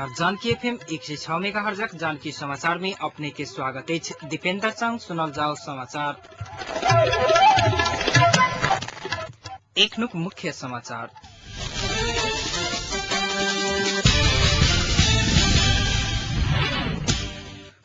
नमस्कार। जानकी एफएम 106 मेगाहर्जक जानकी समाचार में अपने के स्वागत अछि। दीपेंद्र संग सुनल जाओ समाचार। एखनुक मुख्य समाचार।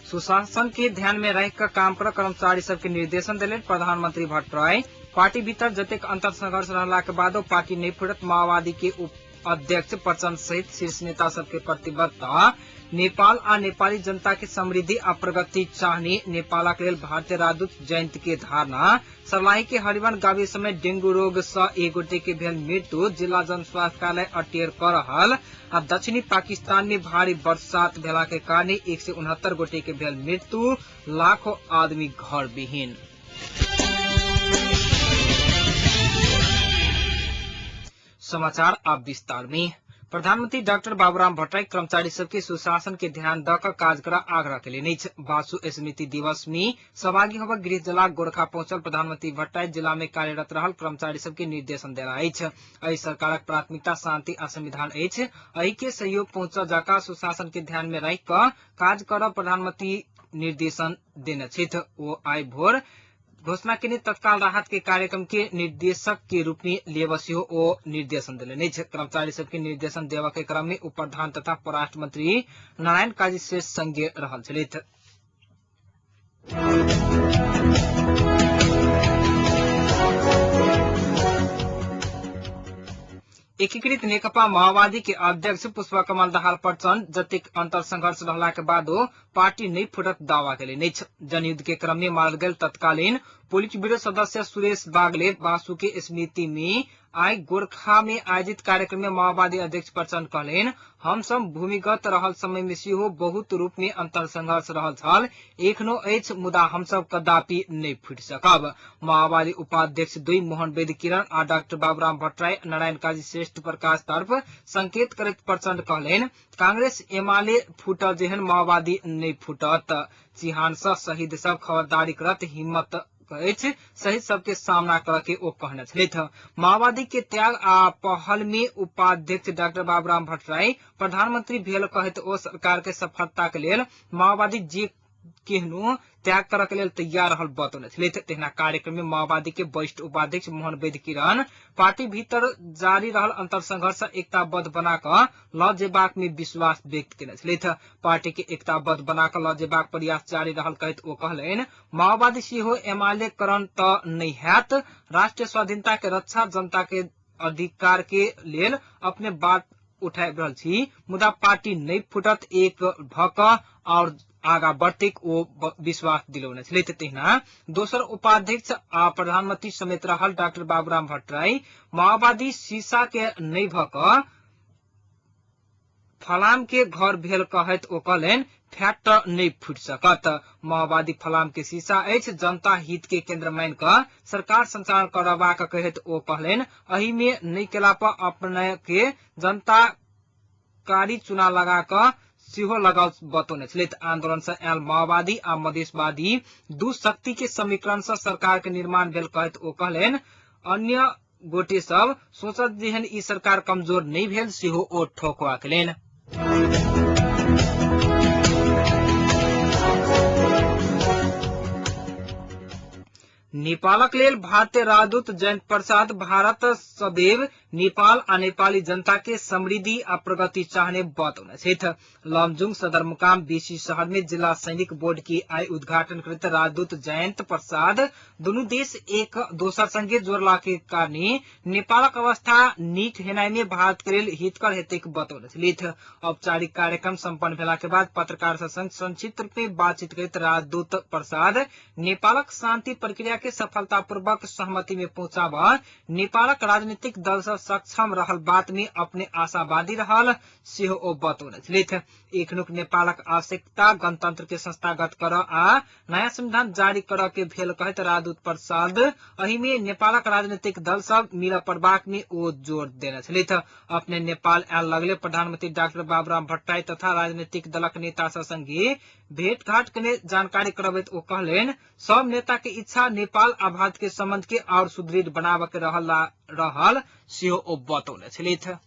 सुशासन के ध्यान में रख कर काम कर कर्मचारी सबके निर्देशन देले प्रधानमंत्री भट्टराई। पार्टी भीतर जतेक अंतर संघर्ष रहला के बादो पार्टी नहीं फुटत माओवादी के उप अध्यक्ष प्रचण्ड सहित शीर्ष नेता सबके प्रतिबद्धता। नेपाल आ नेपाली जनता के समृद्धि आ प्रगति चाहने नेपालक लेल भारतीय राजदूत जयंत के धारणा। सर्लाही के हरिवन गाविस में डेंगू रोग स एक गोटे के भेल मृत्यु, जिला जन स्वास्थ्य कार्यालय अटेर क रहल। आ दक्षिणी पाकिस्तान में भारी बरसात भेला के कारण 169 गोटे के भेल मृत्यु, लाखों आदमी घर विहीन। समाचार आप विस्तार में। प्रधानमंत्री डॉक्टर बाबूराम भट्टराई कर्मचारी सबके सुशासन के ध्यान द क काज कर आग्रह केलनि अछि। बासु स्मृति दिवस में सहभागी होब गृह जिला गोरखा पहुंचल प्रधानमंत्री भट्टराई जिला में कार्यरत रहल कर्मचारी सबके निर्देशन देला अछि। एहि सरकारक प्राथमिकता शांति आ संविधान अछि। एहि के सहयोग पहुंचल जका सुशासन के ध्यान में राखि क काज कर प्रधानमंत्री निर्देशन देने छथि। ओ आइ भोर घोषणा केने तत्काल राहत के कार्यक्रम के निर्देशक के रूप में लेब सेहो ओ निर्देशन देलनि अछि। कर्मचारी सबके निर्देशन देबऽ के क्रम में उप प्रधान तथा परराष्ट्र मंत्री नारायण काजी श्रेष्ठ संगे रहल छलथि। एकीकृत नेकपा माओवादी के अध्यक्ष पुष्पा कमल दाहाल प्रचण्ड जतेक अंतर संघर्ष रहला के बादो पार्टी नहीं फुटत दावा केलनि अछि। जनयुद्ध के क्रम में मारल गेल तत्कालीन पोलिट ब्यूरो सदस्य सुरेश बागले बासु के स्मृति में आइ गोरखा में आयोजित कार्यक्रम में माओवादी अध्यक्ष प्रचण्ड कहलनि, हम सब भूमिगत रहल समय में सेहो बहुत रूप में अंतर संघर्ष रहल छल, एखनो अछि, मुदा हम सब कदापि नहीं फुटि सकब। माओवादी उपाध्यक्ष दुई मोहन वैद्य किरण आ डाक्टर बाबूराम भट्टराई नारायण काजी श्रेष्ठ प्रकाश तर्फ संकेत करैत प्रचण्ड कहलनि, कांग्रेस एमाले फूटल जेहन माओवादी नहीं फूटत। चिहान सँ शहीद सब खबरदारी करत हिम्मत अछि, शहीद सबके सामना कर के ओ कहने छलथि। माओवादी के त्याग आ पहल में उपाध्यक्ष डाक्टर बाबूराम भट्टराई प्रधानमंत्री भेल कहैत ओ सरकार के सफलता के लेल माओवादी जे केहनो त्याग कर के लेल तैयार रहल बतौने छलथि। तहिना कार्यक्रम में माओवादी के वरिष्ठ उपाध्यक्ष मोहन वैद्य किरण पार्टी भीतर जारी रहल अंतर संघर्ष एकताबद्ध बना क ल जेबाक में विश्वास व्यक्त केने छलथि। पार्टी के एकताबद्ध बना क ल जेबाक प्रयास जारी रहल कहैत ओ कहलनि, माओवादी सेहो एमाले करण त नहि हैत, राष्ट्रीय स्वाधीनता के रक्षा जनता के अधिकार के लेल अपने बात उठाबि रहल छी, मुदा पार्टी नहि फुटत, एक भ क और आगा बढ़तिक ओ विश्वास दिलौने छलथि। तहिना दोसर उपाध्यक्ष आ प्रधानमंत्री समेत रहल डाक्टर बाबूराम भट्टराई माओवादी शीशा के नहि भ क फलाम के घर भेल कहैत ओ कहलनि, फैक्ट नहि फूटि सकत। माओवादी फलाम के शीशा अछि, जनता हित के केंद्र मानि क सरकार संचालन करबाक कहैत ओ कहलनि, एहि में नहि केला पर अपने के जनता कारी चुना लगा क सेहो लगाव बतौने छलथि। आंदोलन से आयल माओवादी आ मधेशवादी दू शक्ति के समीकरण से सरकार के निर्माण भेल कहैत ओ कहलनि, अन्य गोटे सब सोचत जेहन ई सरकार कमजोर नहि भेल सेहो ओ ठोकवा केलनि। नेपालक लेल भारतीय राजदूत जयंत प्रसाद भारत सदैव नेपाल आ नेपाली जनता के समृद्धि आ प्रगति चाहने बतौने छथि। लमजुङ सदरमुकाम बेसी शहर में जिला सैनिक बोर्ड के आइ उद्घाटन करैत राजदूत जयंत प्रसाद दुनू देश एक दोसर संगे जोड़ला के कारणे नेपालक अवस्था नीक हेनाइ में भारत के लेल हितकर हेतैक बतौने छलथि। औपचारिक कार्यक्रम सम्पन्न भेला के बाद पत्रकार सब संग संक्षिप्त रूप में बातचीत करैत राजदूत प्रसाद नेपालक शांति प्रक्रिया के सफलतापूर्वक सहमति में पहुंचाब नेपालक राजनीतिक दल सब सक्षम रहल बात में अपने आशावादी रहल सेहो ओ बतौने छलथि। एखनुक नेपालक आवश्यकता गणतंत्र के संस्थागत कर आ नयाँ संविधान जारी कर के भेल कहैत राजदूत प्रसाद एहि में नेपालक राजनीतिक दल सब मिल पड़बाक में ओ जोर देने छलथि। अपने नेपाल आयल लगले प्रधानमंत्री डाक्टर बाबूराम भट्टराई तथा राजनीतिक दलक नेता सब संगे भेंटघाट केने जानकारी करबैत ओ कहलनि, सब नेता के इच्छा नेपाल आ भारत के संबंध के और सुदृढ़ बनाबऽ के रहल सेहो ओ बतौने छलथि।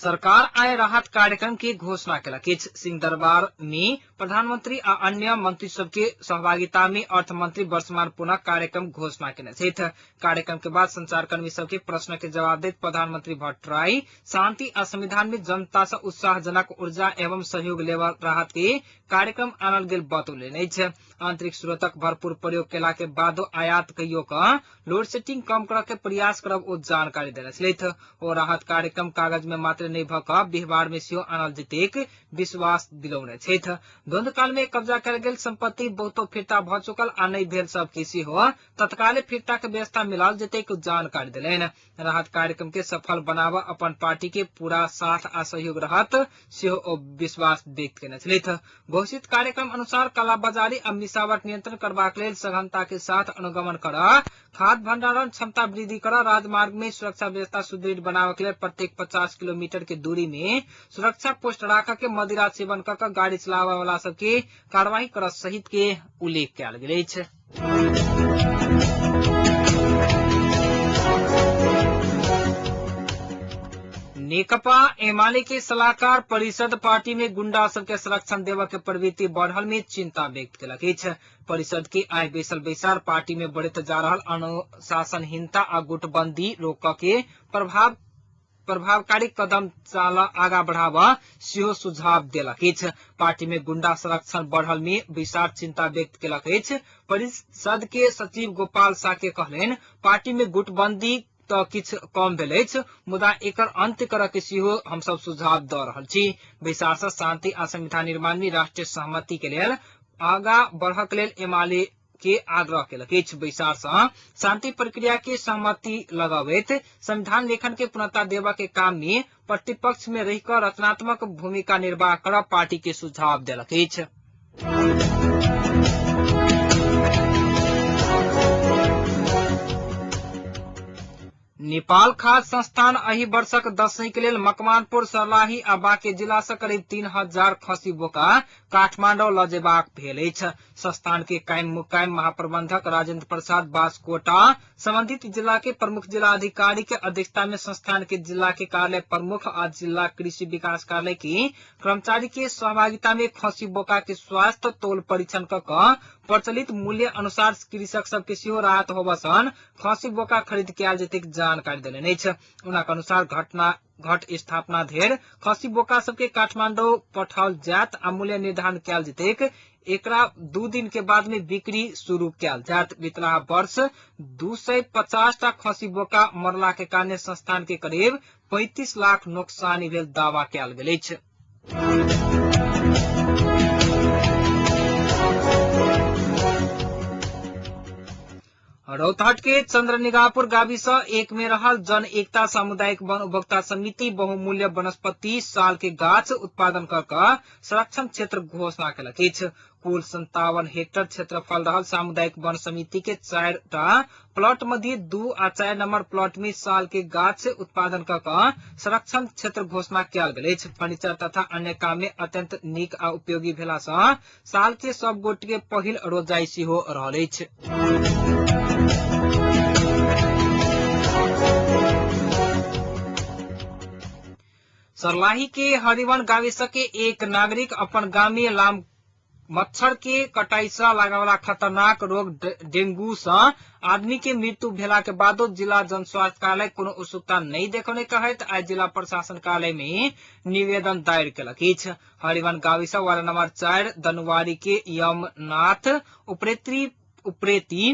सरकार आय राहत कार्यक्रम के घोषणा केलक अछि। सिंहदरबार में प्रधानमंत्री आ अन्य मंत्री सबके सहभागिता में अर्थमंत्री वर्षमान पुनः कार्यक्रम घोषणा केने छथि। कार्यक्रम के बाद संचारकर्मी सबके प्रश्न के जवाब दैत प्रधानमंत्री भट्टराई शांति आ संविधान में जनता से उत्साहजनक ऊर्जा एवं सहयोग लेवल राहत के कार्यक्रम आनल गेल बतौलनि अछि। आंतरिक स्रोतक भरपूर प्रयोग केला के बादो आयात कइयो क लोड सेटिंग कम करऽ के प्रयास करब ओ जानकारी देने छलथि। ओ राहत कार्यक्रम कागज में मात्र नहि भऽ कऽ व्यवहार में सेहो आनल जेतेक विश्वास दिलौने छथि। द्वंद्वकाल में कब्जा कयल गेल संपत्ति बहुतो फिर्ता भऽ चुकल आ नहि भेल सबके सेहो तत्काले फिर्ता के व्यवस्था मिलाओल जेतेक जानकारी देलनि। राहत कार्यक्रम के सफल बनाबऽ अपन पार्टी के पूरा साथ आ सहयोग रहत सेहो ओ विश्वास व्यक्त केने छलथि। घोषित कार्यक्रम अनुसार कालाबाजारी आ मिलावट नियंत्रण करबाक लेल सघनता के साथ अनुगमन कर, खाद्य भंडारण क्षमता वृद्धि कर, राजमार्ग में सुरक्षा व्यवस्था सुदृढ़ बनाबऽ के लेल प्रत्येक 50 किलोमीटर के दूरी में सुरक्षा पोस्ट राख के मदिरा सेवन क के गाड़ी चलाबऽ वाला सबके कार्रवाई कर सहित के उल्लेख कयल गेल अछि। नेकपा एमाले के सलाहकार परिषद पार्टी में गुंडा सबके संरक्षण देबऽ के प्रवृत्ति बढ़ल में चिंता व्यक्त केलक अछि। परिषद के आइ बैसल बैसार पार्टी में बढ़ैत जा रहल अनुशासनहीनता आ गुटबंदी रोकऽ के प्रभावकारी कदम चाल आगा बढ़ाबऽ सेहो सुझाव देलक अछि। पार्टी में गुंडा संरक्षण बढ़ल में बैसार चिंता व्यक्त केलक अछि। परिषद के सचिव गोपाल साके कहलनि, पार्टी में गुटबंदी तऽ किछु कम भेल अछि, मुदा एकर अंत्य करऽ के सेहो हमसब सुझाव दऽ रहल छी। बैसार सँ शांति आ संविधान निर्माण में राष्ट्रीय सहमति के लेल आगा बढ़क लेल एमाले के आग्रह केलक अछि। बैसार सँ शांति प्रक्रिया के सहमति लगबैत संविधान लेखन के पूर्णता देबऽ के काम में प्रतिपक्ष में रहि कऽ रचनात्मक भूमिका निर्वाह करऽ पार्टी के सुझाव देलक अछि। नेपाल खाद्य संस्थान एहि वर्षक दशैं के लेल मकवानपुर, सर्लाही आ बाँके जिला सँ करीब 3000 खसी बोका काठमाडौँ लऽ जेबाक भेल अछि। संस्थान के कायम मुकायम महाप्रबंधक राजेंद्र प्रसाद बास्कोटा संबंधित जिला के प्रमुख जिला अधिकारी के अध्यक्षता में संस्थान के जिला के कार्यालय प्रमुख आ जिला कृषि विकास कार्यालय के कर्मचारी के सहभागिता में खसी बोका के स्वास्थ्य तौल परीक्षण क कऽ प्रचलित मूल्य अनुसार कृषक सबके सेहो राहत होबसन खसी बोका खरीद के आयल जेतेक जानकारी देलनि अछि। उनक अनुसार घटना घट स्थापना धेर खसी बोका सबके काठमाडौँ पठाओल जायत आ मूल्य निर्धारण कयल जेतेक। एकरा 2 दिन के बाद में बिक्री शुरू कयल जायत। बितला वर्ष 250 टा खसी बोका मरला के कारण संस्थान के करीब 35 लाख नोकसानी भेल दावा कयल गेल अछि। रौतहट के चंद्रनिगापुर गाविस 1 में रहल जन एकता सामुदायिक वन उपभोक्ता समिति बहुमूल्य वनस्पति साल के गाछ उत्पादन कर कऽ संरक्षण क्षेत्र घोषणा केलक अछि। कुल 57 हेक्टर क्षेत्रफल रहल सामुदायिक वन समिति के 4 टा प्लॉट मध्ये 2 आ 4 नंबर प्लॉट में साल के गाछ उत्पादन क कऽ संरक्षण क्षेत्र घोषणा कयल गेल अछि। फर्नीचर तथा अन्य काम में अत्यंत नीक आ उपयोगी भेला सँ साल के सब गोट के पहिल रोजाई सेहो रहल अछि। सर्लाही के हरिवन गाविस के एक नागरिक अपन गाम में लाम मच्छर के कटाई से लागेवाला खतरनाक रोग डेंगू से आदमी के मृत्यु भेला के बादो जिला जन स्वास्थ्य कार्यालय कोनो उत्सुकता नहीं देखौने कहैत आइ जिला प्रशासन कार्यालय में निवेदन दायर केलक अछि। हरिवन गाविस वार्ड नंबर 4 दनुवारी के यमनाथ उप्रेती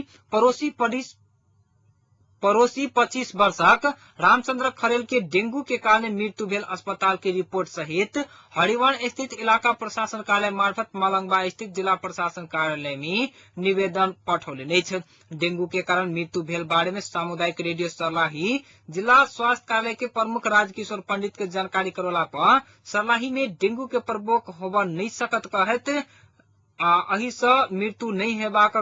पड़ोसी 25 वर्षक रामचंद्र खरेल के डेंगू के कारण मृत्यु भेल अस्पताल के रिपोर्ट सहित हरिवन स्थित इलाका प्रशासन कार्यालय मार्फत मलंगवा स्थित जिला प्रशासन कार्यालय में निवेदन पठौलनि अछि। डेंगू के कारण मृत्यु भेल बारे में सामुदायिक रेडियो सर्लाही जिला स्वास्थ्य कार्यालय के प्रमुख राजकिशोर पंडित के जानकारी करौला पर सर्लाही में डेंगू के प्रकोप होबऽ नहीं सकत कहैत आ एहि सँ मृत्यु नहीं हेबाक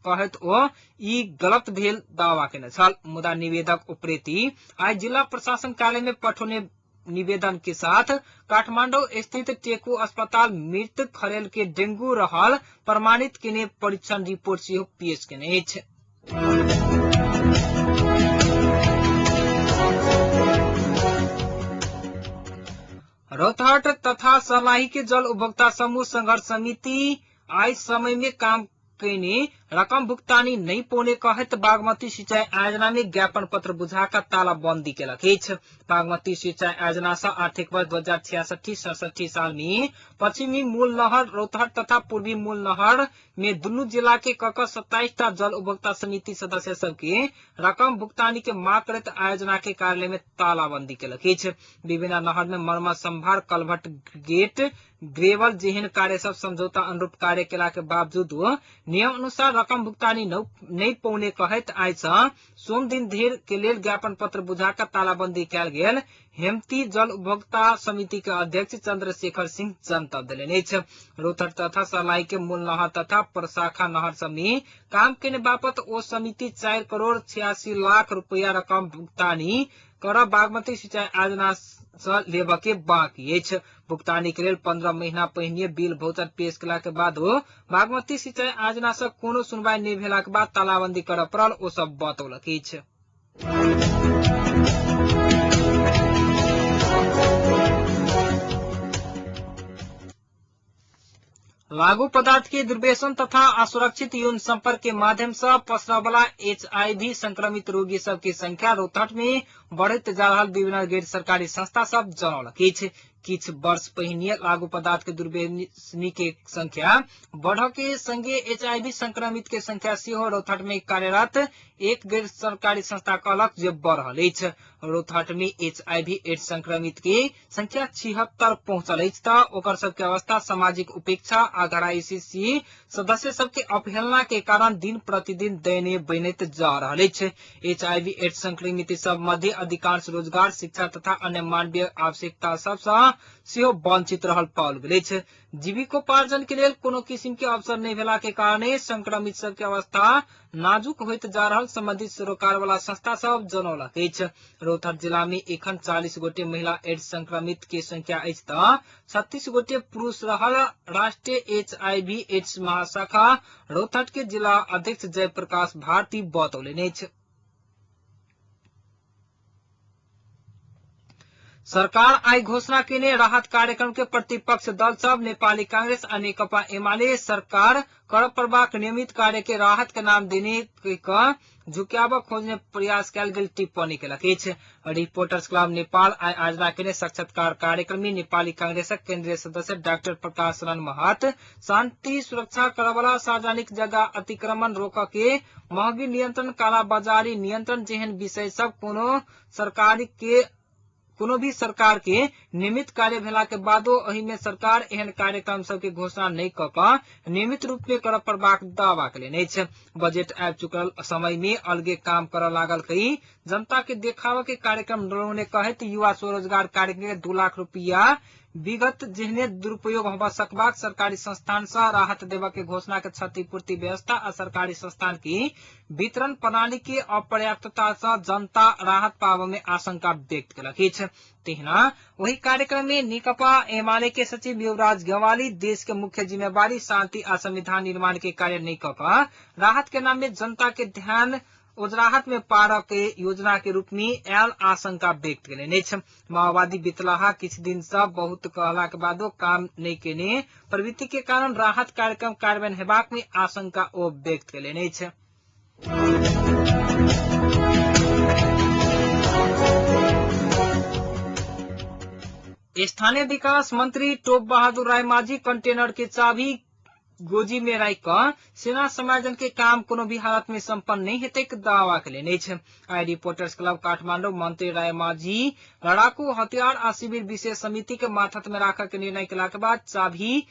कहैत ओ ई गलत भेल दावा केने छल। मुदा निवेदक उप्रेती आइ जिला प्रशासन कार्यालय में पठौने निवेदन के साथ काठमांडू स्थित टेकू अस्पताल मृत खरेल के डेंगू रहल प्रमाणित केने परीक्षण रिपोर्ट सेहो पेश केने अछि। रौतहट तथा सर्लाही के जल उपभोक्ता समूह संघर्ष समिति आइ समय में काम कैने रकम भुक्तानी नहीं पौने कहत बागमती सिंचाई आयोजना में ज्ञापन पत्र बुझाकर तालाबंदी केलक अछि। बागमती सिंचाई आयोजना से आर्थिक वर्ष 2066-67 साल में पश्चिमी मूल नहर रौतहट तथा पूर्वी मूल नहर में दुनू जिला के कक 27 टा जल उपभोक्ता समिति सदस्य सबके रकम भुगतानी के मांग करैत आयोजना के कार्यालय में तालाबंदी केलक अछि। विभिन्न नहर में मरम्मत संभार, कलभट गेट, ग्रेवल जेहन कार्य सब समझौता अनुरूप कार्य केला के बावजूद नियम अनुसार रकम भुगतानी नहीं पौने कहैत आइ सँ सोम दिन धरि के लेल ज्ञापन पत्र बुझाकर तालाबंदी कयल गेल हेमती जल उपभोक्ता समिति के अध्यक्ष चंद्रशेखर सिंह जनतब देलनि अछि। रौतहट तथा सर्लाही के मूल नहर तथा प्रशाखा नहर सब में काम केने बापत ओ समिति 4 करोड़ 86 लाख रुपया रकम भुगतानी कर बागमती सिंचाई आयोजना सँ लेबऽ के बाकी अछि। भुगतानी के लेल 15 महीना पहिने बिल भौचर पेश केला के बादो बागमती सिंचाई आयोजना सँ कोनो सुनवाई नहि भेला के बाद तालाबंदी करऽ पड़ल ओ सब बतौलक अछि। लागू पदार्थ के दुर्व्यसन तथा असुरक्षित यौन संपर्क के माध्यम से पसरवला एचआईवी संक्रमित रोगी सब के संख्या रौतहट में बढ़ैत जा रहल विभिन्न गैर सरकारी संस्था सब जनौलक अछि। किछु वर्ष पहिने लागू पदार्थ के दुर्व्यसनी के संख्या बढ़ के संगे एचआईवी संक्रमित के संख्या सेहो रौतहट में कार्यरत एक गैर सरकारी संस्था कहलक जे बढ़ल अछि। रौतहट में एचआईवी एड्स संक्रमित के संख्या 76 पहुंचल अछि त ओकर सबके अवस्था सामाजिक उपेक्षा आ घरायसी सदस्य सबके अवहेलना के कारण दिन प्रतिदिन दयनीय बनैत जा रहल अछि। एचआईवी एड्स संक्रमित सब मध्य अधिकांश रोजगार, शिक्षा तथा अन्य मानवीय आवश्यकता सब सँ सेहो वंचित रहल पाओल गेल अछि। जीविकोपार्जन के लेल कोनो किसिम के अवसर नहि भेला के कारणे संक्रमित सबके अवस्था नाजुक होइत जा रहल संबंधित सरोकार वाला संस्था सब जनौलक अछि। रौतहट जिला में एखन 40 गोटे महिला एड्स संक्रमित के संख्या अछि त 36 गोटे पुरुष रहल राष्ट्रीय एचआईवी एड्स महाशाखा रौतहट के जिला अध्यक्ष जयप्रकाश भारती बतौलनि अछि। सरकार आइ घोषणा केने राहत कार्यक्रम के प्रतिपक्ष दल सब नेपाली कांग्रेस आ नेकपा एमाले सरकार कर पड़बाक नियमित कार्य के राहत के नाम देने के झुकाबऽ खोजने प्रयास कयल गेल टिप्पणी केलक अछि। रिपोर्टर्स क्लब नेपाल आइ आयोजना केने साक्षात्कार कार्यक्रम में नेपाली कांग्रेसक केंद्रीय सदस्य डॉक्टर प्रकाश शरण महत शांति सुरक्षा करवला सार्वजनिक जगह अतिक्रमण रोक के महगी नियंत्रण, कालाबाजारी नियंत्रण जेहन विषय सब कोनो भी सरकार के नियमित कार्य भेला के बादो एहि में सरकार एहन कार्यक्रम सबके घोषणा नहि क कऽ नियमित रूप में करऽ पड़बाक दावा केलनि अछि। बजट आबि चुकल समय में अलगे काम करऽ लागल कई जनता के देखाव के कार्यक्रम डरौने कहैत युवा स्वरोजगार कार्यक्रम के 2 लाख रुपया विगत जेहने दुरुपयोग होबऽ सकबाक सरकारी संस्थान सँ राहत देबऽ के घोषणा के क्षतिपूर्ति व्यवस्था आ सरकारी संस्थान की वितरण प्रणाली के अपर्याप्तता सँ जनता राहत पाबऽ में आशंका व्यक्त केलक अछि। तहिना वही कार्यक्रम में नेकपा एमाले के सचिव युवराज गेवाली देश के मुख्य जिम्मेवारी शांति आ संविधान निर्माण के कार्य नहीं कऽ कऽ राहत के नाम में जनता के ध्यान ओजराहट में पारऽ के योजना के रूप में आयल आशंका व्यक्त केलनि अछि। माओवादी बितलाहा किछु दिन सँ बहुत कहला के बादो काम नहि केने प्रवृत्ति के कारण राहत कार्यक्रम कार्यान्वयन हेबाक में आशंका ओ व्यक्त केलनि अछि। स्थानीय विकास मंत्री टोप बहादुर रायमाझी कंटेनर के चाबी गोजी में राखि कऽ सेना समायोजन के काम कोनो भी हालत में संपन्न नहीं हेतैक दावा केलनि अछि। आइ रिपोर्टर्स क्लब काठमांडू मंत्री रायमाझी लड़ाकू हथियार आ शिविर विशेष समिति के माथत में राखऽ के निर्णय केला के बाद चाबी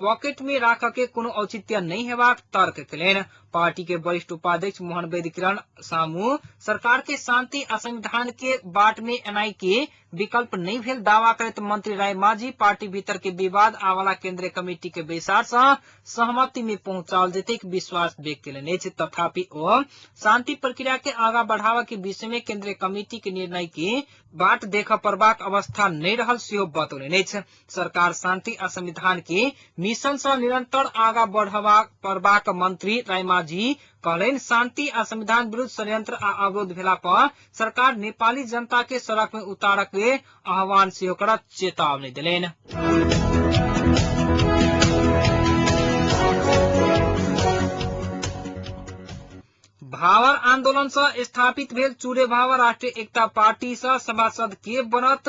पॉकेट में राखऽ के कोनो औचित्य नहीं हेबाक तर्क केलनि। पार्टी के वरिष्ठ उपाध्यक्ष मोहन वैद्य किरण सामू सरकार के शांति आ संविधान के बाट में एनाई के विकल्प नहीं भेल दावा करैत मंत्री रायमाझी पार्टी भीतर के विवाद आवाला केंद्रीय कमेटी के बैसार सँ सहमति में पहुंचाओल जेतैक विश्वास व्यक्त केलनि अछि। तथापि ओ शांति प्रक्रिया के आगा बढ़ावा के विषय में केंद्रीय कमेटी के निर्णय के बाट देखऽ पड़बाक अवस्था नहीं रहल सेहो बतौलनि अछि। सरकार शांति आ संविधान के मिशन सँ निरंतर आगा बढ़वा पड़बाक मंत्री रायमाझी माझी कहलनि शांति आ संविधान विरुद्ध षड्यंत्र आ अवरोध भेला पर सरकार नेपाली जनता के सड़क में उतारक के आह्वान सेहो करत चेतावनी देलनि। भावर आंदोलन से स्थापित भेल चूरे भावर राष्ट्रीय एकता पार्टी से सभासद के बनत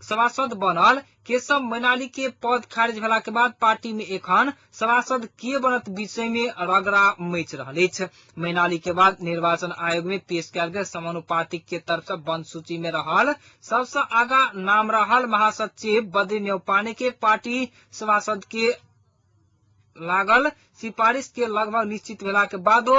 सभासद बनल केशव मैनाली के पद खारिज भेला के बाद पार्टी में एखन सभासद के बनत विषय में रगड़ा मच रहल अछि। मैनाली के बाद निर्वाचन आयोग में पेश कयल गेल समानुपातिक के तरफ से बंद सूची में रहल सबसे आगा नाम रहल महासचिव बद्री न्यौपाने के पार्टी सभासद के लागल सिफारिश के लगभग निश्चित भेला के बादो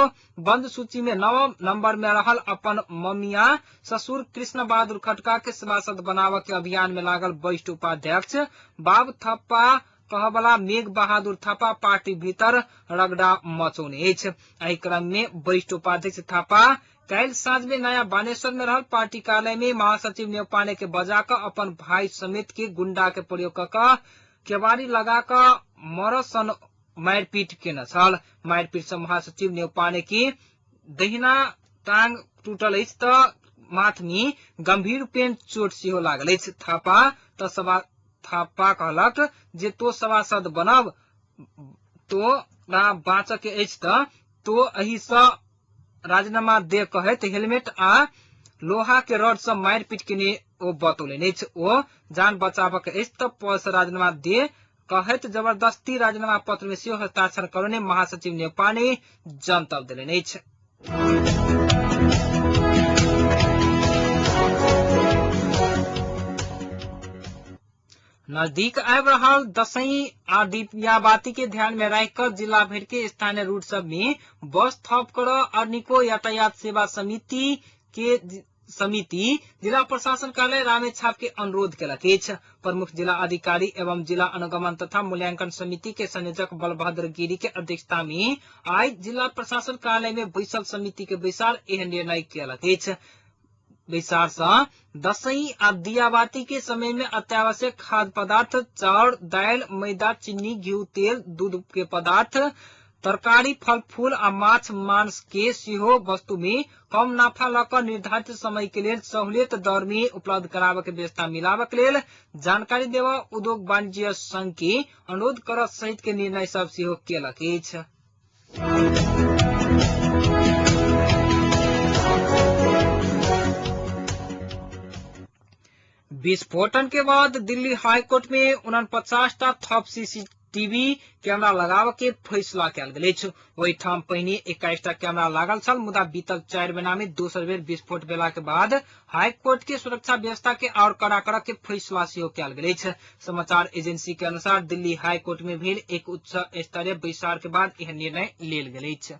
बंद सूची में 9 नंबर में रहल अपन ममिया ससुर कृष्ण बहादुर खटका के सभासद बनाव के अभियान में लागल वरिष्ठ उपाध्यक्ष बाब थप्पा कहबला मेघ बहादुर थापा पार्टी भीतर रगड़ा मचौने अछि। एहि क्रम में वरिष्ठ उपाध्यक्ष थापा काल्हि साँझ में नया बानेश्वर में रहल पार्टी कार्यालय में महासचिव न्यौपाने के बजा क अपन भाई समेत के गुंडा के प्रयोग क केवाड़ी लगा क मरसन मारपीट केने छल। मारपीट से महासचिव न्यौपाने के दहिना टांग टूटल अछि त माथ में गंभीर रूपेण चोट सेहो लागल अछि। थापा कहलक जे तो सभासद बनब तो बाँच के अछि त तो एहि सँ राजीनामा दे कहैत हेलमेट आ लोहा के रड से मारपीट केने ओ बतौलनि अछि। ओ जान बचाबक अछि त पद से राजीनामा दे कहैत जबरदस्ती राजीनामा पत्र में सेहो हस्ताक्षर करौने महासचिव न्यौपाने जनतब देलनि अछि। नजदीक आबि रहल दसई आ दीपियाबाती के ध्यान में राखि क जिला भरि के स्थानीय रूट सब में बस थप कर अनेको यातायात सेवा समिति के समिति जिला प्रशासन कार्यालय रामेछाप के अनुरोध केलक अछि। प्रमुख जिला अधिकारी एवं जिला अनुगमन तथा मूल्यांकन समिति के संयोजक बलभद्र गिरी के अध्यक्षता में आइ जिला प्रशासन कार्यालय में बैसल समिति के बैसार एहन निर्णय केलक अछि। बैसार से दसई आ दियाबाती के समय में अत्यावश्यक खाद्य पदार्थ चाउर, दालि, मैदा, चीनी, घी, तेल, दूध के पदार्थ, तरकारी, फल फूल आ माछ मांस के सेहो वस्तु में कम नाफा ल क निर्धारित समय के लेल सहूलियत दर में उपलब्ध कराबय के व्यवस्था मिलाबय के लेल जानकारी देबय उद्योग वाणिज्य संघ के अनुरोध करत सहित के निर्णय सब सेहो केलक अछि। विस्फोटन के बाद दिल्ली हाईकोर्ट में 49 टा थप सीसीटीवी कैमरा लगाव के फैसला कयल गेल अछि। ओहिठाम पहिने 21 टा कैमरा लागल छल, मुदा बीतल 4 महीना में दोसर बेर विस्फोट भेला के बाद हाईकोर्ट के सुरक्षा व्यवस्था के और कड़ा करऽ के फैसला सेहो कयल गेल अछि। समाचार एजेंसी के अनुसार दिल्ली हाईकोर्ट में भेल एक उच्च स्तरीय बैसार के बाद यह निर्णय लेल गेल अछि।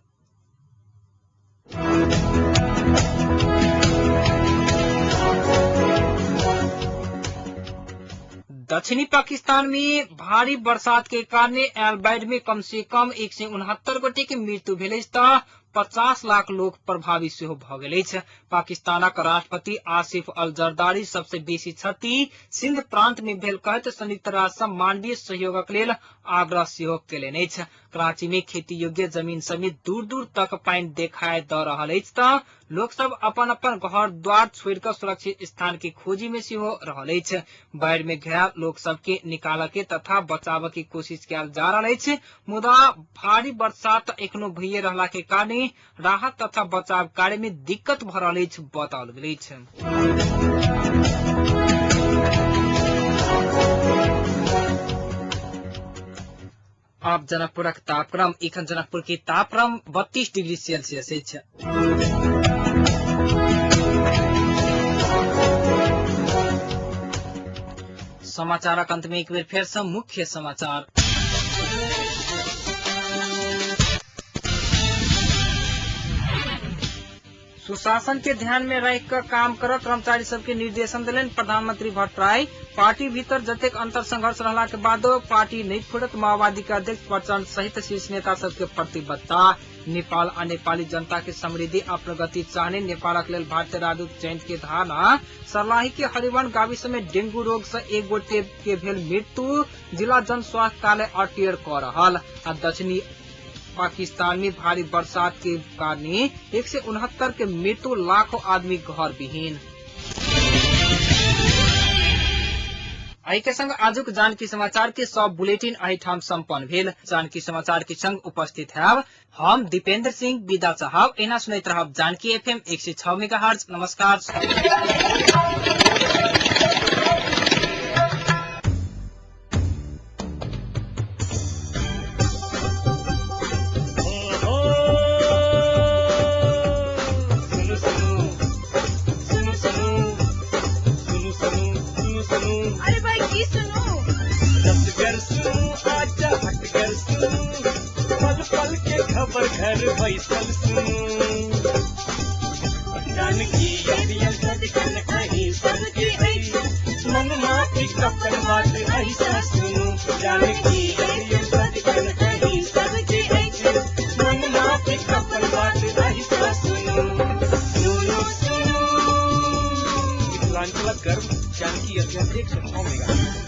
दक्षिणी पाकिस्तान में भारी बरसात के कारण आयल बाढ़ि में कम से कम 169 गोटे के मृत्यु भेल अछि त 50 लाख लोक प्रभावित सेहो भ गेल अछि। पाकिस्तानक राष्ट्रपति आसिफ अल जरदारी सबसे बेसी क्षति सिंध प्रांत में भेल कहैत संयुक्त राष्ट्र सँ मानवीय सहयोगक लेल आग्रह सेहो केलनि अछि। कराची में खेती योग्य जमीन समेत दूर दूर तक पानि देखाय द रहल अछि त लोक सब अपन अपन घर द्वार छोड़ि क सुरक्षित स्थान के खोजी में सेहो रहल अछि। बाढ़ि में घायल लोक सब के निकालऽ के तथा बचाव के कोशिश कयल जा रहल अछि, मुदा भारी बरसात एखनो भइए रहला के कारण राहत तथा बचाव कार्य में दिक्कत भ रहल अछि बताओल गेल अछि। अब जनकपुरक तापक्रम। एखन जनकपुर के तापक्रम 32 डिग्री सेल्सियस अछि। समाचारक अंत में एक बेर फेर से मुख्य समाचार। सुशासन के ध्यान में रख कर काम कर कर्मचारी सबके निर्देशन दिलनि प्रधानमंत्री भट्टराई। पार्टी भीतर जतेक अंतर संघर्ष रहला के बादो पार्टी नहीं फुटत माओवादी के अध्यक्ष प्रचंड सहित शीर्ष नेता सबके प्रतिबद्धता। नेपाल आ नेपाली जनता के समृद्धि आ प्रगति चाहने नेपालक लेल भारतीय राजदूत जयंत के धारणा। सर्लाही के हरिवन गाविस में डेंगू रोग से एक गोटे के भेल मृत्यु, जिला जन स्वास्थ्य कार्यालय अटेर क रहल। आ दक्षिणी पाकिस्तान में भारी बरसात के कारण 169 के मृत्यु, लाखों आदमी घर विहीन। एहि के संग आजुक जानकी समाचार के सब बुलेटिन एहिठाम सम्पन्न भेल। जानकी समाचार के संग उपस्थित है हम दीपेंद्र सिंह विदा चाहब। एना सुनैत रहब जानकी एफएम 106 मेगाहर्ट्ज। नमस्कार। अरे भाई की सुनू, आजा हटकर सुनू, पल पल के खबर घर बैसल सुनू। जानकी सदकन अहीं सबके अछि, मन माफी कपन बात ऐसा सुनू। जानकी सदकन अहीं सबके अछि, मन माफी कपन बात ऐसा सुनू। सुनू सुनू मिथिलांचलक गर्व जानकी एफएम 106 मेगा।